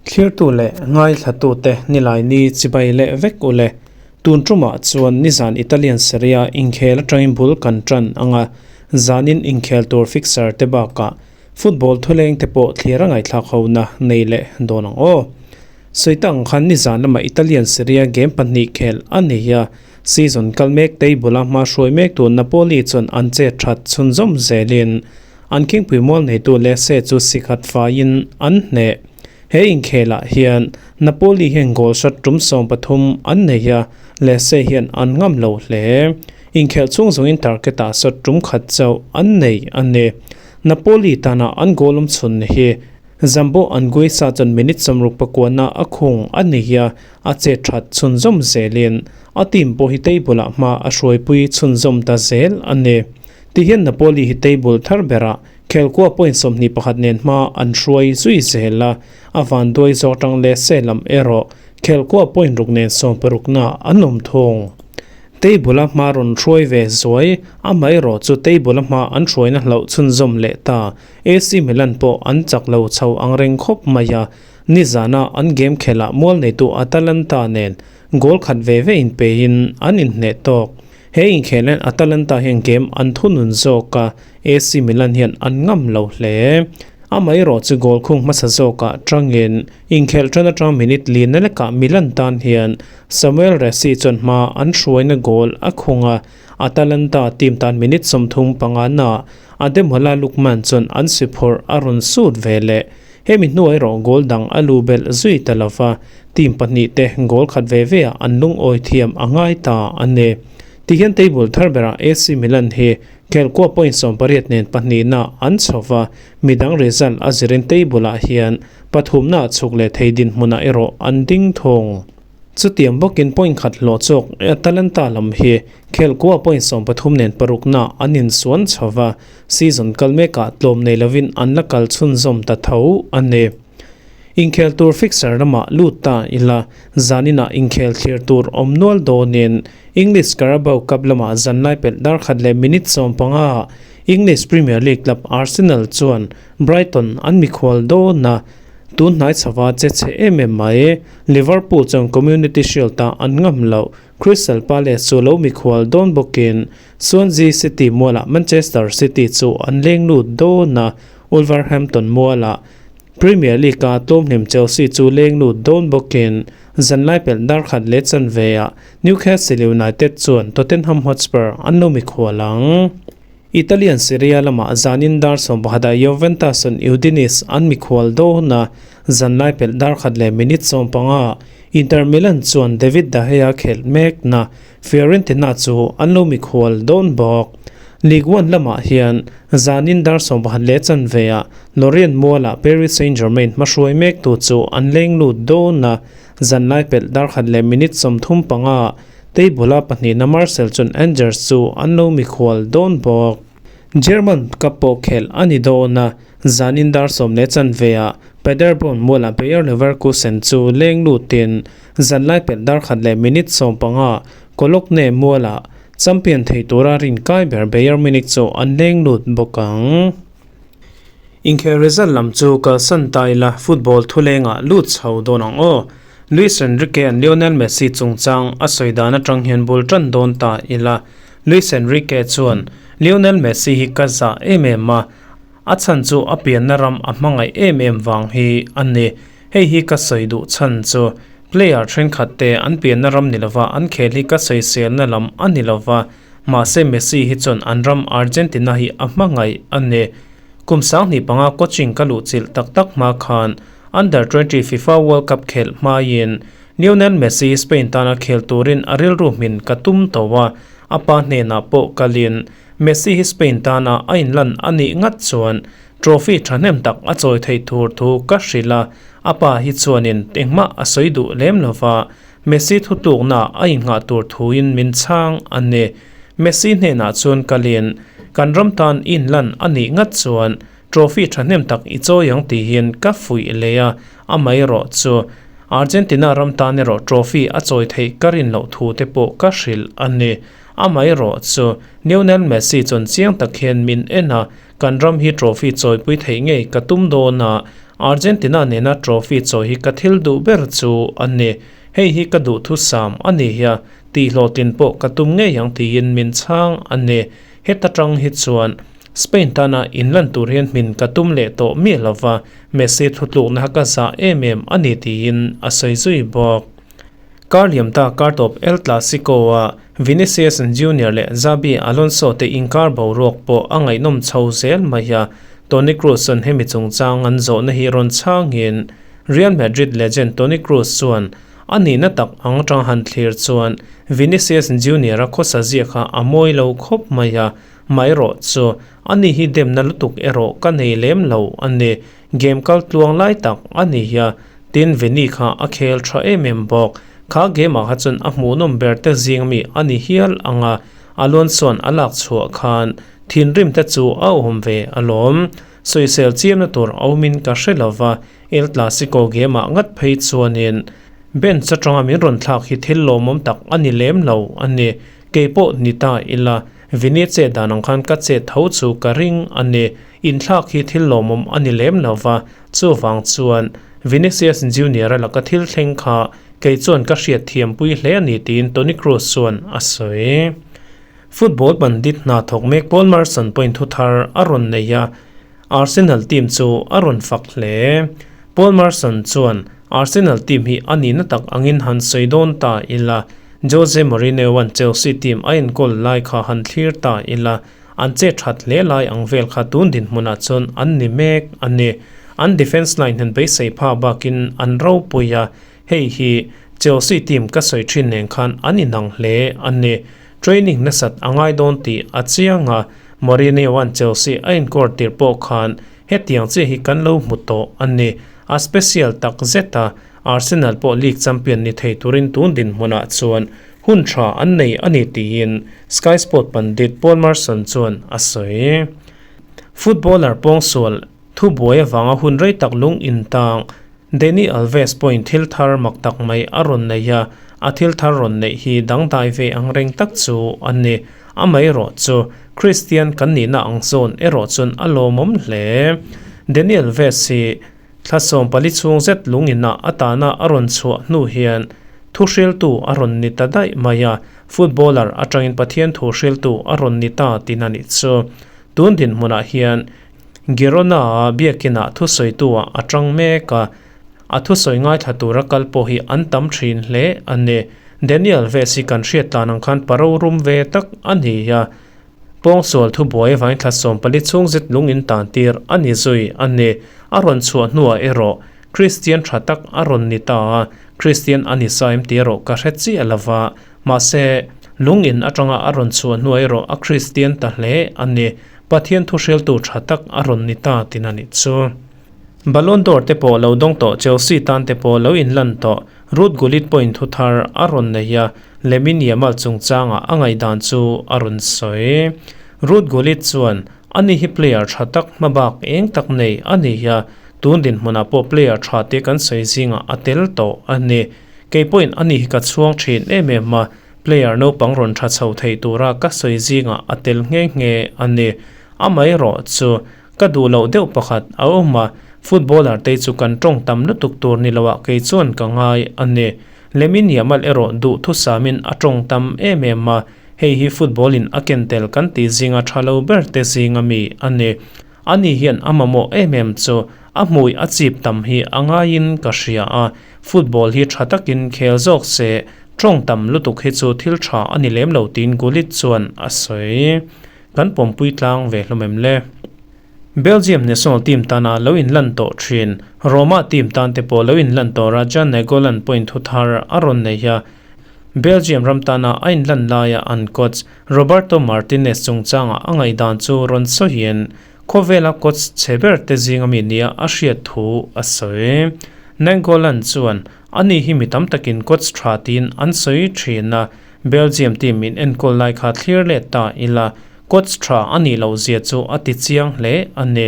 Thlirtu leh ngaithlatute Nilaini chibai leh vek u le. Tun tumah chuan nizan Italian Serie A inkhel atangin bul kan tan ang a, zanin inkhel tur fixture te bakah football thuleng te pawh thlir a ngaihthlak hona nei leh dawn ang aw. Sawi tak ang khan nizan lamah Italian Serie A game pahnih khel a nei a, season kal mek table a hma hruai mek tu Napoli chuan an chet that chhunzawm zelin An khingpui mual neitu Lecce chu sikhat faiin an hneh. He inkhelah hian Napoli hian goal shot tum 13 an nei a, Lecce hian an ngam lo hle. Inkhelh chhung zawngin target-ah shot tum khat chauh an nei a ni. Napoli tana an goal awm chhun hi Zambo Anguissa chuan minute 69 a khung a ni a, a chet that chhunzawm zelin a team pawh hi table-ah hma a hruaipui chhunzawm ta zel a ni. Tihian Napoli hi table thar berah khelkua point 21 nen hma an hruai zui zel a, a vanduai zawk tang leh se lam erawh khelkua point ruk nen sawmparukna an awm thung. Table a hma rawn hruai ve zuai, amaherawh chu table a hma an hruaina hlauh chhunzawm leh ta. AC Milan pawh an chak lo chho ang reng khawp mai a, nizana an game khelh ah mual neitu Atalanta nen goal khat ve ve inpeiin an inhneh tawk. He inkhel hian Atalanta hian game an thunun zawk a, AC Milan hian an ngam lo hle. Amaherawh chu goal khung hmasa zawkah tangin inkhelh tan atang minute li na lekah Milan tan hian Samuel Resi chuan hma an hruaina goal a khung a, Atalanta team tan minute 35 na Ademola Lookman chuan an si phawrh a rawn sut ve leh. Hemi hnuai erawh goal dang a lu belh zui ta lova, team pahnih te goal khat ve ve ah an lungawi thiam a ngai ta a ni. Tihian table thar berah AC Milan hi khelkua point 18 nen pahnihna an chho va, midang result a zirin table ah hian pathumna ah chhuk leh thei dinhmunah erawh an ding thung. Chutiang bawkin point khat hlawh chawk Atalanta lam hi khelkua point 13 nen parukna an insuan chho va, Season kal mekah tlawm nei lovin an la kal chhunzawm ta tho a ni. Inkhel tur fixture lamah lut ta ila, zaninah inkhel thlir tur awm nual dawnin English Carabao Cup lamah zanlai pelh dar khat leh minute 15 English Premier League club Arsenal chuan Brighton an mikhual dawn a, tun hnai chhova che chhe em em mai. Liverpool chuan Community Shield-ah an ngam loh Crystal Palace chu lo mikhual dawn bawkin Swansea City mualah Manchester City chu an leng lut dawn a, Wolverhampton mualah Premier League-a tlawmhlim Chelsea chu leng lut dawn bawkin zanlai pelh dar khat leh chanveah Newcastle United chuan Tottenham Hotspur an lo mikhual ang. Italian Serie A lamah zanin dar 11ah Juventus an Udinese an mikhual dawn a, zanlai pelh dar khat leh minute 15 Inter Milan chuan David De Gea khelh mekna Fiorentina chu an lo mikhual dawn bawk. Ligue 1 lamah hian zanin dar 11 leh chanveah Lorient mualah Paris Saint-Germain hmahruai mektu chu an leng lut dawn a, zanlai pelh dar khat leh minute 35 table-a pahnihna Marseille chuan Angers chu an lo mikhual dawn bawk. German Cup pawh khelh a ni dawn a, zanin dar 10 leh chanveah Paderborn mualah Bayer Leverkusen chu leng lutin Zanlai pelh dar khat leh minute 15 Cologne mualah champion thei tura rin kai ber Bayern Munich chu an leng lut bawk ang. Inkhel result lam chu kalsan ta ila football thulengah lut chho dawn ang aw. Luis Enrique an Lionel Messi chungchang a sawi dan atang hian bul tan dawn ta ila. Luis Enrique chuan Lionel Messi hi ka zah em em a, a chhan chu a pianna ram a hmangaih em em vang hi a ni. Hei hi ka sawi duh chhan chu player thenkhat te an pianna ram ni lova an khel hi ka sawi selna lam a ni lova, mahse Messi hi chuan an ram Argentina hi a hmangaih a ni. Kum 25 coaching ka luh chilh tak tak hma khan Under 20 FIFA World Cup khelh hmaiin Lionel Messi Spain tana khel turin a rilru hmin ka tum tawh a, a pa hnenah pawh kalin Messi hi Spain tana a inlan a nih ngat chuan Trophy thahnem tak a chawi theih tur thu ka hrilh a, a pa hi chuanin engmah a sawi duh lem lova, Messi thutlukna a inngah tur thuin min chhang a ni. Messi hnenah chuan kalin, kan ram tan inlan a nih ngat chuan trophy thahnem tak i chawi ang tihin ka fuih leh a, amaherawh chu Argentina ram tan erawh trophy a chawi theih ka rin loh thu te pawh ka hrilh a ni. Amaherawhchu, Lionel Messi chuan chiang tak hian min en a, kan ram hi trophy chawipui theih ngei ka tum dawn a, Argentina nena trophy chawi hi ka thil duh ber chu a ni. Hei hi ka duhthusam a ni hia, tihhlawhtlin pawh ka tum ngei ang tiin min chhang a ni. Heta tang hi chuan Spain tana inlan tur hian hmin ka tum leh tawh miah lova, Messi thutlukna kha ka zah em em a ni tiin a sawi zui bawk. Kar liamta kartawp El Clasico-a Vinicius Junior leh Xabi Alonso te inkar boruak pawh a ngaihnawm chho zel mai a, Toni Kroos chuan hemi chungchang an zawhna hi rawn chhangin Real Madrid legend Toni Kroos chuan a nihna tak ang atang han thlir chuan Vinicius Junior-a khawsa ziah kha a mawi lo khawp mai a, maherawh chu ani hi demna lutuk erawh ka nei lem lo a ni. Game kal tluang lai tak a ni a, tin Vini kha a khel tha em em bawk. Kha game ah kha chuan a hmuhnawm ber te zing mi a ni hial ang a, Alonso-a'n a lak chhuah khan thinrim te chu a awm ve alawm. Sawisel chiamna tur a awmin ka hre lo va, El Clasico game ah ngat phei chuanin bench atanga min rawn thlak hi thil lawmawm tak a ni lem lo a ni. Kei pawh ni ta ila, Vini chet dan ang khan ka chet tho chu ka ring a ni. Inthlak hi thil lawmawm a ni lem lo va, chuvang chuan Vinicius Junior-a laka thil thleng kha kei chuan ka hriat thiampui hle a ni tiin Toni Kroos chuan a sawi. Football bandit hna thawk mek Paul Merson pawhin thu thar a rawn nei a, Arsenal team chu a rawn fak hle. Paul Merson chuan, Arsenal team hi a nihna tak angin han sawi dawn ta ila, Jose Mourinho-a'n Chelsea team a enkawl lai kha han thlir ta ila, An che that hle lai ang vel kha tun dinhmunah chuan an ni mek a ni. An defence line hian beisei pha bakin an ropui a, hei hi Chelsea team ka sawi thin nen khan an inang hle a ni. Training nasat a ngai dawn tih a chiang a, Mourinho-a'n Chelsea a inkawr tir pawh khan hetiang chiah hi kan lo hmu tawh a ni. A special tak zet a, Arsenal pawh league champion ni thei turin tun dinhmunah chuan Hun tha an nei a ni tiin Sky Sport pandit Paul Merson chuan a sawi. Footballer pawngsual thubuai avanga hun rei tak lung intang Dani Alves pawhin thil thar mak tak mai a rawn nei a, a thil thar rawn neih hi dangdai ve ang reng tak chu a ni. Amaherawh chu Christian kan nihna ang zawn erawh chuan a lawmawm hle. Dani Alves hi Thla 14 chhung zet lungina atana a rawn chhuah hnu hian thuhriltu a rawn ni ta daih mai a, footballer atangin Pathian thuhriltu a rawn ni ta tin a nih chu. Tun dinhmunah hian Girona-a biakinah thusawitu-ah a tang mek a, a thusawi ngaithla tura kal pawh hi an tam thin hle a ni. Daniel Alves hi kan hriat tlan ang khan paro rum ve tak a ni a, Pawngsual thubuai avangin thla 14 chhung zet lung in tan tir a ni zui a ni. A rawn chhuah hnuah erawh Kristian tha tak a rawn ni ta a, Kristian a ni sa em tih erawh ka hre chiah lo va, mahse lung in atanga a rawn chhuah hnuah erawh a Kristian ta hle a ni. Pathian thuhriltu tha tak a rawn ni ta tin a nih chu. Ballon d'Or te pawh lo dawng tawh Chelsea tan te pawh lo inlan tawh Ruud Gullit pawhin thu thar a rawn nei a, Lamine Yamal chungchangah a ngaihdan chu a rawn sawi. Ruud Gullit chuan, Ani hi player tha tak hmabak eng tak nei a ni a, tun dinhmunah pawh player tha te kan sawi zingah a tel tawh a ni. Kei pawhin ani hi ka chhuang thin em em a, player naupang rawn tha chho thei tura ka sawi zingah a tel nghe nghe a ni. Amaherawh chu Ka duh loh deuh pakhat a awm a, footballer te chu kan tawng tam lutuk tur ni loah kei chuan ka ngai a ni. Lamine Yamal erawh duh thusamin a tawng tam em em a, hei hi football in a ken tel kan tih zinga tha lo ber te zinga mi a ni. Ani hian a mamawh em em chu a hmui a chip tam hi a ngaiin ka hria a, football hi tha takin khel zawk se tawng tam lutuk hi chu thil tha a ni lem lo tiin Gullit chuan a sawi. Kan pawmpui tlang ve hlawm em le? Belgium national team tana lo inlan tawh thin, Roma team tan te pawh lo inlan tawh Raja Nainggolan point thu thar a rawn nei a. Belgium ram tana a inlan laia an coach Roberto Martinez chungchanga a ngaihdan chu rawn sawiin khawvela coach chhe ber te zinga mi nia a hriat thu a sawi. Nainggolan chuan ani hi mi tam takin coach tha tiin an sawi thin a, Belgium team in enkawl lai kha thlir let ta ila, coach tha a nih loh zia chu a ti chiang hle a ni.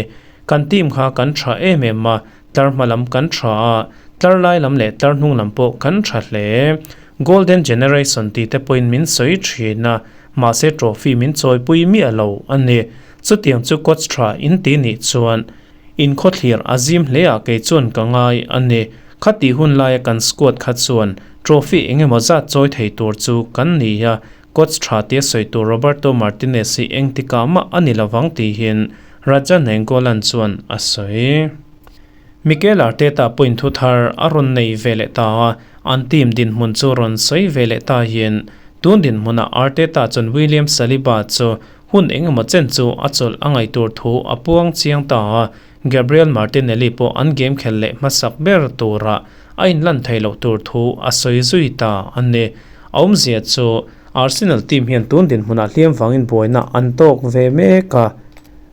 Kan team kha kan tha em em a, tlar hma lam kan tha a, tlar lai lam leh tlar hnung lam pawh kan tha hle. Golden generation tih te pawhin min sawi thin a, mahse trophy min chawipui miah lo a ni. Chutiang chu coach tha in ti nih chuan inkhawthlir a zim hle ah kei chuan ka ngai a ni. Khatih hun laia kan squad kha chuan trophy eng emaw zat chawi thei tur chu kan ni a, coach tha tia sawi tur Roberto Martinez hi engtikah mah a ni lovang tihin Radja Nainggolan chuan a sawi. Mikel Arteta pawhin thu thar a rawn nei ve leh ta a, an team dinhmun chu rawn sawi ve leh ta hian tun dinhmunah Arteta chuan William Saliba chu hun eng emaw chen chu a chawlh a ngaih tur thu a puang chiang ta a, Gabriel Martinelli pawh an game khelh leh hmasak ber turah a inlan thei loh tur thu a sawi zui ta a ni. A awmzia chu Arsenal team hian tun dinhmunah hliam vangin buaina an tawk ve mek a,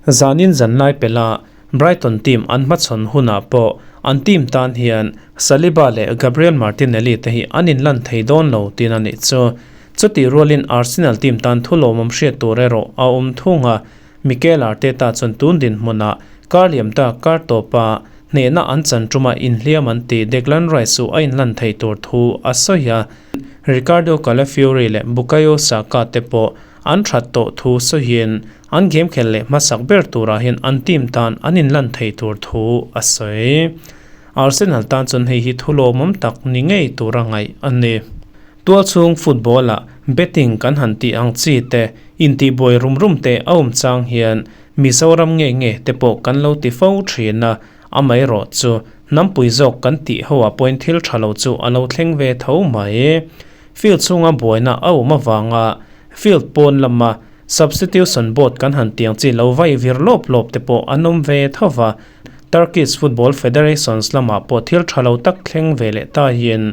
zanin zanlai pela Brighton team an hmachhawn hunah pawh an team tan hian Saliba leh Gabriel Martinelli te hi an inlan thei dawn lo tiin a nih chu. Chutih rualin Arsenal team tan thu lawmawm hriat tur erawh a awm thung a, Mikel Arteta chuan tun dinhmunah kar liam ta kar tawpa hnehna an chan tuma inhliam an tih Declan Rice chu a inlan thei tur thu a sawi a, Riccardo Calafiori leh Bukayo Saka te pawh an that tawh thu sawiin An game khelh leh hmasak ber turah hian an team tan an inlan thei tur thu a sawi. Arsenal tan chuan hei hi thu lawmawm tak ni ngei tura ngaih a ni. Tualchhung football-ah betting kan han tih ang chi te, intihbuai rum rum te a awm chang hian Mizoram nge nge te pawh kan lo ti fo thin a, amaherawh chu hnampui zawk kan tih ho ah pawhin thil tha lo chu a lo thleng ve tho mai. Field chhunga buaina a awm avanga field pawn lama Substitution board kan han tiang chi lo vai vir lawp lawp te pawh an awm ve tho va, Turkish Football Federations lamah pawh thil tha lo tak thleng ve leh ta hian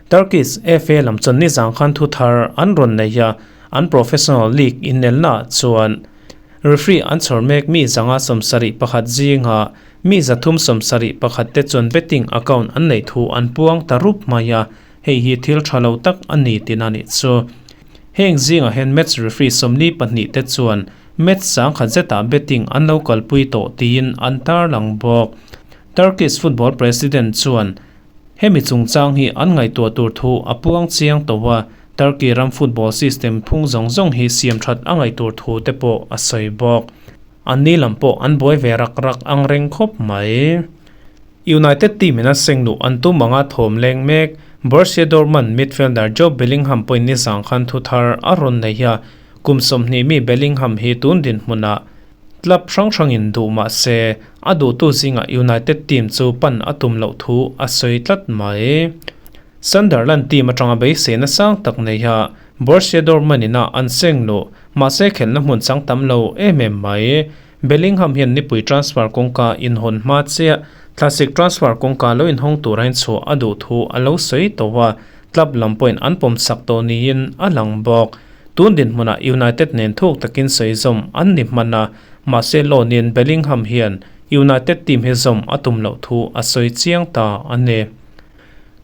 Turkish FA lam chuan nizang khan thu thar an rawn nei a, an professional league inelnaah chuan referee an chhawr mek mi zanga 71 zinga mi 371 te chuan betting account an neih thu an puang ta rup mai a, hei hi thil tha lo tak a ni tina nih chu. Heng zingah hian match referee 42 te chuan match 10,000 zetah betting an lo kalpui tawh tiin an tarlang bawk. Turkish football president chuan hemi chungchang hi an ngaihtuah tur thu a puang chiang tawh a, Turkey ram football system phung zawng zawng hi siam that a ngaih tur thu te pawh a sawi bawk. An ni lam pawh an buai ve rak rak ang reng khawp mai. United team in a seng luh an tum anga thawm leng mek. Borussia Dortmund midfielder Jobe Bellingham pawhin nizang khan thu thar a rawn nei a, kum 20 mi Bellingham hi tun dinhmunah club hrang hrangin duh mah se a duhtu zingah United team chu pan a tum loh thu a sawi tlat mai. Sunderland team atanga beiseina sang tak nei a, Borussia Dortmund ina an seng luh mahse khelhna hmun chang tam lo em em mai. Bellingham hian nipui transfer kawngka inhawn hma chiah Classic transfer kawngka lo inhawng tura inchhuah a duh thu a lo sawi tawh a, club lam pawhin an pawm sak tawh niin a lang bawk. Tun dinhmunah United nen thuk takin sawi zawm an ni hman a, mahse loan-in Bellingham hian United team hi zawm a tum loh thu a sawi chiang ta a ni.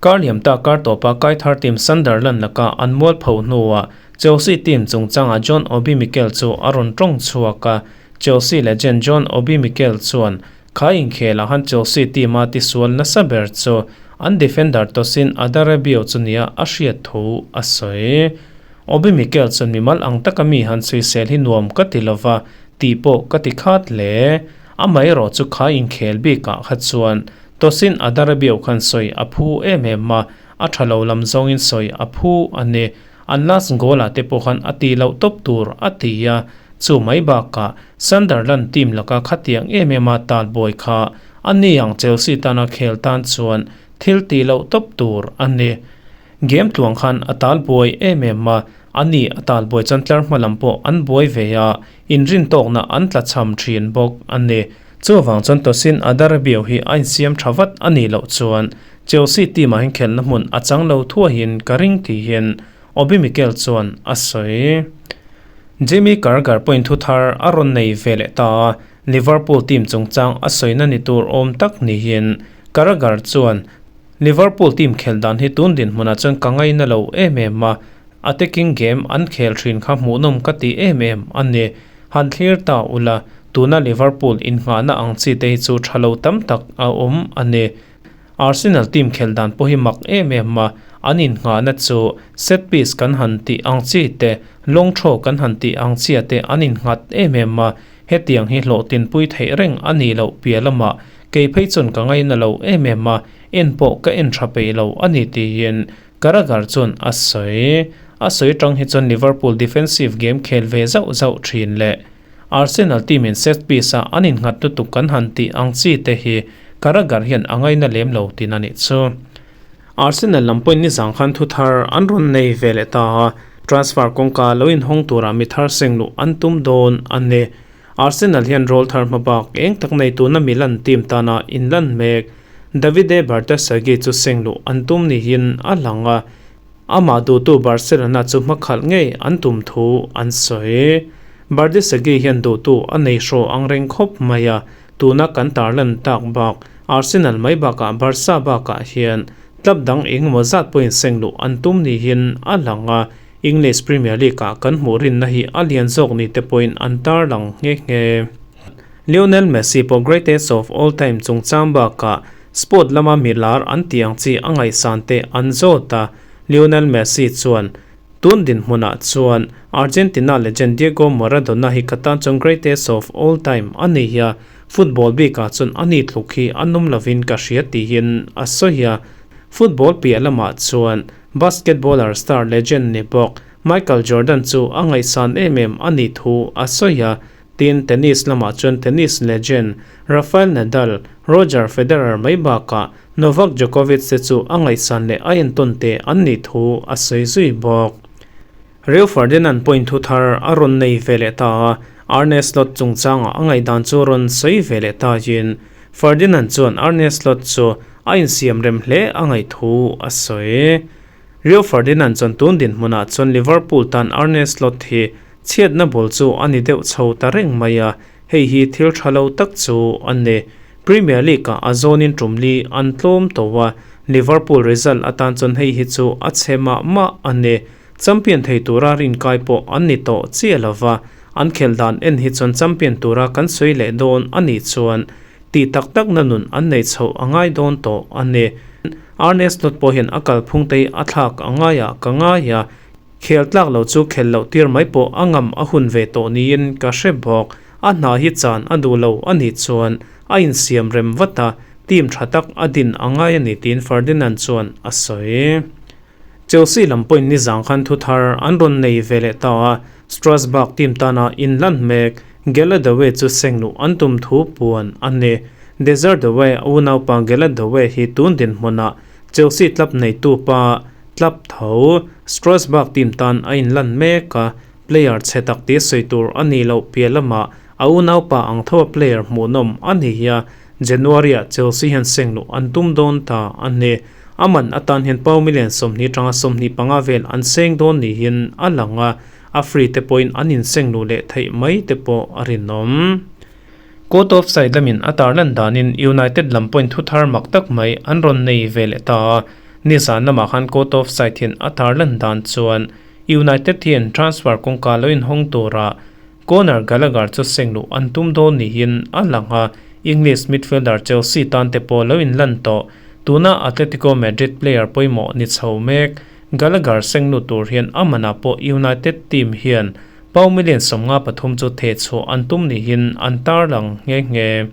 Kar liam ta kar tawpa Kaithar team Sunderland laka an mualpho hnuah Chelsea team chungchangah John Obi Mikel chu a rawn tawng chhuak a, Chelsea legend John Obi Mikel chuan kha inkhelah han Chelsea team a tisual nasa ber chu an defender Tosin Adarabioyo chu nia a hriat thu a sawi. Obi Mikel chuan mimal ang taka mi han sawisel hi nuam ka ti lova tih pawh ka ti khat hle. Amaherawh chu kha inkhel bikah kha chuan Tosin Adarabioyo khan sawi a phu em em a, a tha lo lam zawngin sawi a phu a ni. An last goal ah te pawh khan a tih loh tawp tur a ti a, chu mai bakah Sunderland team laka khatiang em em a talbuai kha a ni ang Chelsea tana khel tan chuan thil tih loh tawp tur a ni. Game tluang khan a talbuai em em a, a ni a talbuai chuan tlar hma lam pawh an buai ve a, inrin tawkna an tla cham thin bawk a ni. Chuvang chuan Tosin Adarabioyo hi a insiam tha vat a nih loh chuan Chelsea team ah hian khelhna hmun a chang lo thuahin ka ring tih hian Obi Mikel chuan a sawi. Jamie Carragher pawhin thu thar a rawn nei ve leh ta a, Liverpool team chungchang a sawina ni tur awm tak niin Carragher chuan Liverpool team khelh dan hi tun dinhmunah chuan ka ngaina lo em em a, attacking game an khel thin kha hmuhnawm ka ti em em a ni. Han thlir ta ula, tuna Liverpool innghahna ang chi te hi chu tha lo tam tak a awm a ni. Arsenal team khelh dan pawh hi mak em em a, An innghahna chu set piece kan han tih ang chi te, long throw kan han tih ang chia te an innghat em em a, hetiang hi hlawhtinpui theih reng a nih loh piah lamah kei phei chuan ka ngaina lo em em a, en pawh ka en tha peih lo a ni tiin Carragher chuan a sawi. A sawi tang hi chuan Liverpool defensive game khel ve zauh zauh thin leh Arsenal team in set piece a an innghat lutuk kan han tih ang chi te hi Carragher hian a ngaina lem lo tin a nih chu. Arsenal lam pawhin nizang khan thu thar an rawn nei ve leh ta a, transfer kawngka lo inhawng tura mi thar seng luh an tum dawn a ni. Arsenal hian role thar hma bak eng tak nei tuna Milan team tana inlan mek Davide Bartesaghi chu seng luh an tum niin a lang a, amah duhtu Barcelona chu hmakhalh ngei an tum thu an sawi. Bartesaghi hian duhtu a nei hraw ang reng khawp mai a, Tuna kan tarlan tak bak Arsenal mai bakah Barca bakah hian club dang engemaw zat pawhin seng luh an tum niin a lang a, English Premier League-ah kan hmuh rinna hi a lian zawk ni te pawhin an tarlang nghe nghe. Lionel Messi pawh greatest of all time chungchang bakah sport lama mi lar an tih ang chi a ngaihsan te an zawt a, Lionel Messi chuan Tun dinhmunah chuan Argentina legend Diego Maradona hi ka tan chuan greatest of all time a ni a, football bikah chuan a ni tluk hi a nawm lovin ka hria tiin a sawi a. Football piah lamah chuan basketballer star legend ni bawk Michael Jordan chu a ngaihsan em em a nih thu a sawi a. Tin, tennis lamah chuan tennis legend Rafael Nadal, Roger Federer mai bakah Novak Djokovic te chu a ngaihsan leh a entawn te an nih thu a sawi zui bawk. Rio Ferdinand pawhin thu thar a rawn nei ve leh ta a, Arne Slot chungchangah a ngaihdan chu rawn sawi ve leh tahin Ferdinand chuan Arne Slot chu a insiam rem hle a ngaih thu a sawi. Rio Ferdinand chuan tun dinhmunah chuan Liverpool tan Arne Slot hi chhiatna bul chu a ni deuh chho ta reng mai a, hei hi thil tha lo tak chu a ni. Premier League-ah a zawnin tum li an tlawm tawh a, Liverpool result atan chuan hei hi chu a chhe mah mah a ni. Champion thei tura rinkai pawh an ni tawh chiah lo va, an khelh dan en hi chuan champion tura kan sawi leh dawn a nih chuan tih tak takna nun an nei chhoh a ngai dawn tawh a ni. Arne Slot pawh hian a kalphung te hi a thlak a ngai ah ka ngai a, khel tlak lo chu khel loh tir mai pawh a ngam a hun ve tawh niin ka hre bawk. A hna hi chan a duh lo a nih chuan a insiam rem vat a, team tha tak a din a ngai a ni tiin Ferdinand chuan a sawi. Chelsea lam pawhin nizang khan thu thar an rawn nei ve leh ta a, Strasbourg team tana inlan mek Galladawe chu sengluh an tum thu puan a ni. Desardawe a unaupa Galladawe hi tun dinhmunah Chelsea club neitu pa club tho Strasbourg team tan a inlan mek a, Player chhe tak tih sawi tur a nih loh piah lamah a unaupa ang tho a player hmuhnawm a ni hi a, January-ah Chelsea hian seng luh an tum dawn ta a ni. A man atan hian pau million 20 atanga 25 vel an seng dawn niin a lang a, a free te pawhin an inseng luh leh theih mai te pawh a rinawm. Court of side lamin a tarlan danin United lam pawhin thu thar mak tak mai an rawn nei ve leh ta a, nizan lamah khan Court of side hian a tarlan dan chuan United hian transfer kawngka lo inhawng tura Conor Gallagher chu seng luh an tum dawn niin a lang a, English midfielder Chelsea tan te pawh lo inlan tawh. Tuna Atletico Madrid player pawimawh ni chho mek Gallagher seng lut tur hian a manah pawh United team hian pau million 53 chu thehchhuah an tum niin an tarlang nghe nghe.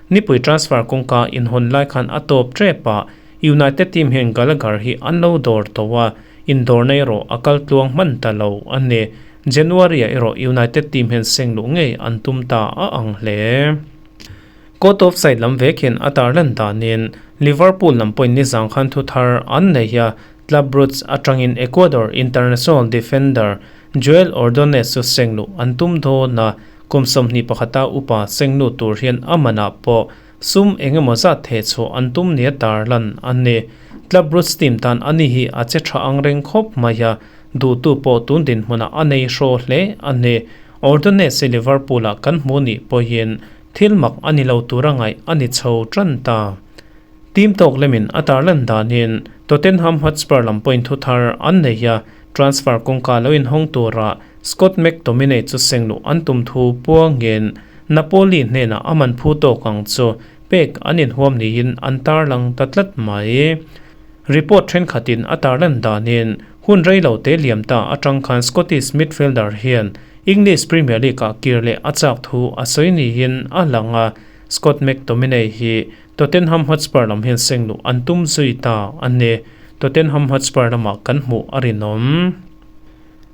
Nipui transfer kawngka inhawn lai khan a tawp tep a, United team hian Gallagher hi an lo dawr tawh a, Indawrna erawh a kal tluang hman ta lo a ni. January-ah erawh United team hian seng luh ngei an tum ta a ang hle. Court of side lam vek hian a tarlan danin Liverpool lam pawhin nizang khan thu thar an nei a, Club Brugge atangin Ecuador international defender Joel Ordonez chu seng luh an tum dawn a, kum 21 a upa seng lut tur hian a manah pawh Sum eng emaw zat theh chhuah an tum nia tarlan a ni. Club Brugge team tan ani hi a che tha ang reng khawp mai a, duhtu pawh tun dinhmunah a nei hraw hle a ni. Ordonez hi Liverpool-ah kan hmu nih pawhin thil mak a ni lo tura ngaih a ni chho tan ta. Team tawk lemin a tarlan danin Tottenham Hotspur lam pawhin thu thar an nei a, transfer kawngka lo inhawng tura Scott McTominay chu seng luh an tum thu puangin Napoli hnenah a man phu tawk ang chu pek an inhuam niin an tarlang ta tlat mai. Report thenkhatin a tarlan danin hun rei lo te liam ta atang khan Scottish midfielder hian English Premier League-ah kir leh a chak thu a sawi niin a lang a, Scott McTominay hi Tottenham Hotspur lam hian seng luh an tum zui ta a ni. Tottenham Hotspur lamah kan hmuh a rinawm.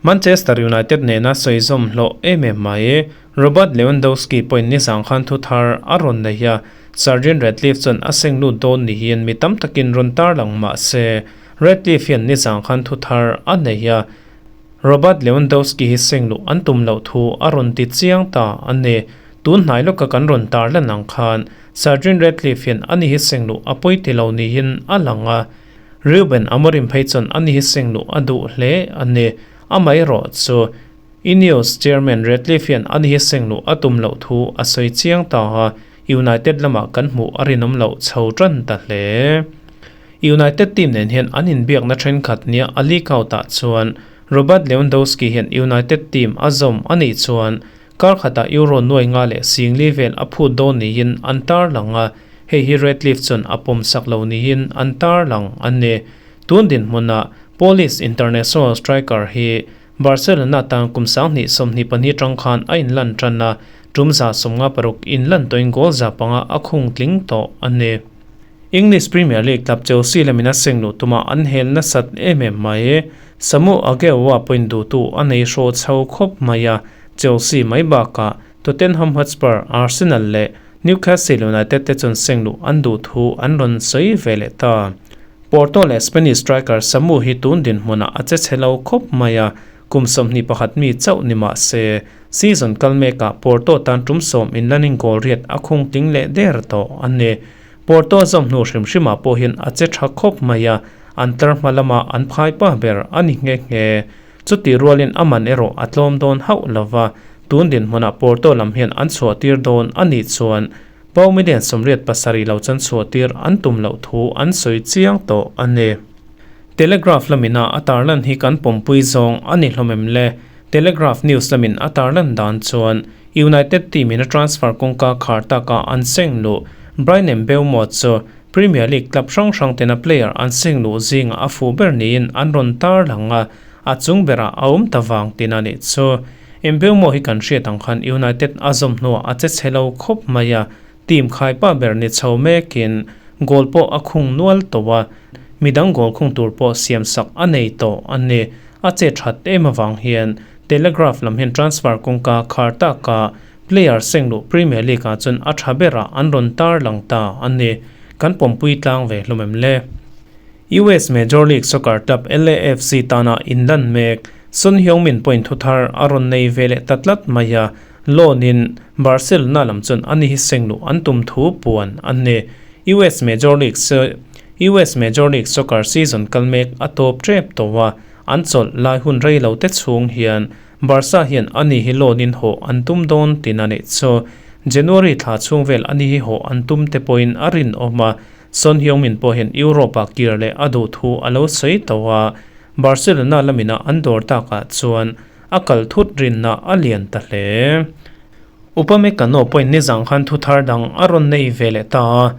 Manchester United nena sawi zawm hlawh em em mai. Robert Lewandowski pawhin nizang khan thu thar a rawn nei a, Sergeant Ratcliffe chuan a seng lut dawn niin mi tam takin rawn tarlang mah se, Ratcliffe hian nizang khan thu thar a nei a, Robert Lewandowski hi seng luh an tum loh thu a rawn ti chiang ta a ni. Tun hnai lawka kan rawn tarlan ang khan Sergeant Ratcliffe hian ani hi seng luh a pawi ti lo niin a lang a, Reuben Amorim phei chuan ani hi seng luh a duh hle a ni. Amaherawh chu Ineos chairman Ratcliffe hian ani hi seng luh a tum loh thu a sawi chiang ta a, United lamah kan hmuh a rinawm loh chho tan ta hle. United team nen hian an inbiakna thenkhat nia a leak out ah chuan Robert Lewandowski hian United team a zawm a nih chuan kar khatah Euro nuai nga leh singli vel a phut dawn niin an tarlang a, hei hi Ratcliffe chuan a pawmsak lo niin an tarlang a ni. Tun dinhmunah Polish international striker hi Barcelona tan kum 2022 tang khan a inlan tan a, tum 56 inlan tawhin goal 5 a khung tling tawh a ni. English Premier League club Chelsea lamin a seng luh tuma an hel nasat em em mai. Samu Aghehowa pawhin duhtu a nei hraw chho khawp mai a, Chelsea mai bakah Tottenham Hotspur, Arsenal leh Newcastle United te chuan seng luh an duh thu an rawn sawi ve leh ta. Porto leh Spanish striker Samu hi tun dinhmunah a che chhe lo khawp mai a, kum 21 mi chauh ni mah se, season kal mekah Porto tan tum 10 inlanin goal riat a khung tling leh der tawh a ni. Porto zawm hnu hrim hrimah pawh hian a che tha khawp mai a, an tlar hma lama an phai pa ber a ni nghe nghe. Chutih rualin a man erawh a tlawm dawn hauh lo va, tun dinhmunah Porto lam hian an chhuahtir dawn a nih chuan Pau million 87 lo chan chhuahtir an tum loh thu an sawi chiang tawh a ni. Telegraph lamina a tarlan hi kan pawmpui zawng a ni hlawm em le? Telegraph news lamin a tarlan dan chuan United team in a transfer kawngka khar taka an seng luh Bryan Mbeumo chu Premier League club hrang hrang tena player an seng luh zingah a fuh ber niin an rawn tarlang a, a chung berah a awm ta vang tin a nih chu. Mbeumo hi kan hriat ang khan United a zawm hnuah a che chhe lo khawp mai a, team khaipa ber ni chho mekin goal pawh a khung nual tawh a, midang goal khung tur pawh siamsak a nei tawh a ni. A che that em avang hian Telegraph lam hian transfer kawngka khar taka player seng luh Premier League ah chuan a tha berah an rawn tarlang ta a ni. Kan pawmpui tlang ve hlawm em le? US Major League Soccer club LAFC tana inlan mek Son Heung-min pawhin thu thar a rawn nei ve leh ta tlat mai a, loan in Barcelona lam chuan ani hi seng luh an tum thu puan a ni. US Major League US Major League Soccer season kal mek a tawp tep tawh a, an chawlh lai hun rei lo te chhung hian Barca hian ani hi loan in haw an tum dawn tin a nih chu. January thla chhung vel ani hi haw an tum te pawhin a rinawm a, Son Heung-min pawh hian Europe-ah kir leh a duh thu a lo sawi tawh a, Barcelona lamina an dawr takah chuan a kal thut rinna a lian ta hle. Upamecano pawhin nizang khan thu thar dang a rawn nei ve leh ta a,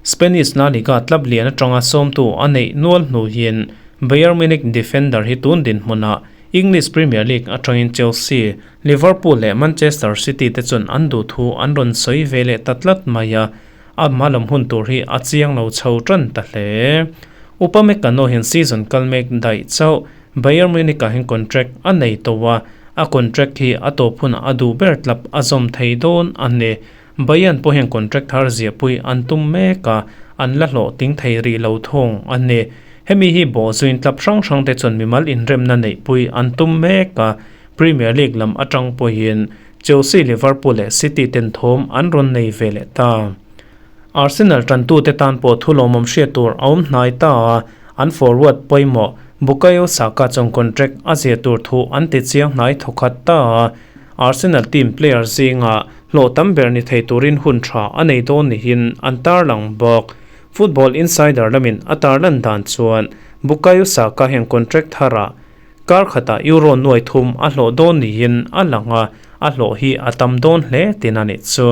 Spanish La Liga club lian atanga sawmtu a neih nual hnu hian Bayern Munich defender hi tun dinhmunah English Premier League atangin Chelsea, Liverpool leh Manchester City te chuan an duh thu an rawn sawi ve leh ta tlat mai a, A hmalam hun tur hi a chiang lo chho tan ta hle. Upamecano hian season kal mek daih chauh Bayern Munich ah hian contract a nei tawh a, a contract hi a tawp hunah a duh ber tlap a zawm thei dawn a ni. Bayern pawh hian contract thar ziahpui an tum mek a, an la hlawh ting thei rih lo thung a ni. Hemi hi bawhzuiin tlap hrang hrang te chuan mimal inremna neihpui an tum mek a, Premier League lam atang pawhin Chelsea, Liverpool leh City ten thawm an rawn nei ve leh ta. Arsenal tantute tan pawh thu lawmawm hriat tur a awm hnai ta a, an forward pawimawh Bukayo Saka chuan contract a zia tur thu an ti chiang hnai thawkhat ta a, Arsenal team player zinga hlawh tam ber ni thei turin hun tha a nei dawn nihin an tarlang bawk. Football Insider lamin a tarlan dan chuan Bukayo Saka hian contract tharah Kar khatah Euro nuai thum a hlawh dawn niin a lang a, a hlawh hi a tam dawn hle tin a nih chu.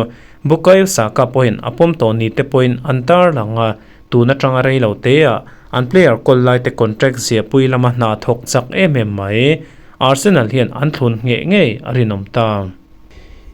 Bukayo Saka pawhin a pawm tawh ni te pawhin an tar lang a, tun atanga rei lo te ah An player kawl laite contract ziahpui lama hna thawk chak em em mai. Arsenal hian an thlun ngheh ngei a rinawm ta.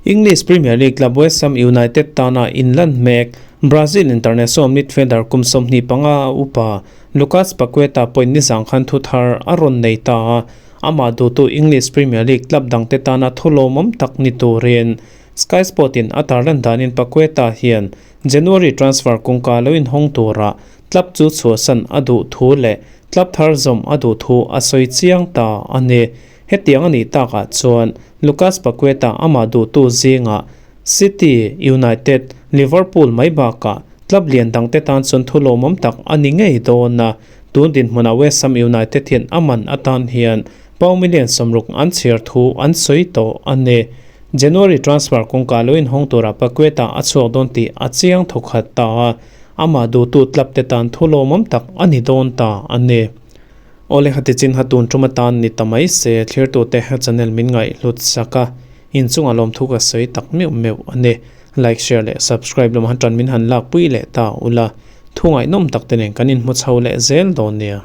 English Premier League club West Ham United tana inlan mek Brazil international midfielder kum 25 a upa Lucas Paqueta pawhin nizang khan thu thar a rawn nei ta a, amah duhtu English Premier League club dangte tana thu lawmawm tak ni turin Sky Sport in a tarlan danin Paqueta hian January transfer kawngka lo inhawng tura Club chu chhuahsan a duh thu leh club thar zawm a duh thu a sawi chiang ta a ni. Hetiang a nih takah chuan Lucas Paqueta amah duhtu zingah City, United, Liverpool mai bakah club lian dangte tan chuan thu lawmawm tak a ni ngei dawn a. Tun dinhmunah West Ham United hian a man atan hian pound million 60 an chhiar thu an sawi tawh a ni. January transfer kawngka lo inhawng turah Paqueta a chhuak dawn tih a chiang thawkhat ta a. Amah duhtu tlap te tan thu lawmawm tak a ni dawn ta a ni. Awle hati chin ha tun tum atan ni ta mai se thlirtute channel min ngaih hlut sak a, inchungah lawmthu ka sawi tak meuh meuh a ni. Like, share leh subscribe lamah tan min han lakpui leh ta ula, thu ngaihnawm tak te nen kan inhmu chho leh zel dawn nia.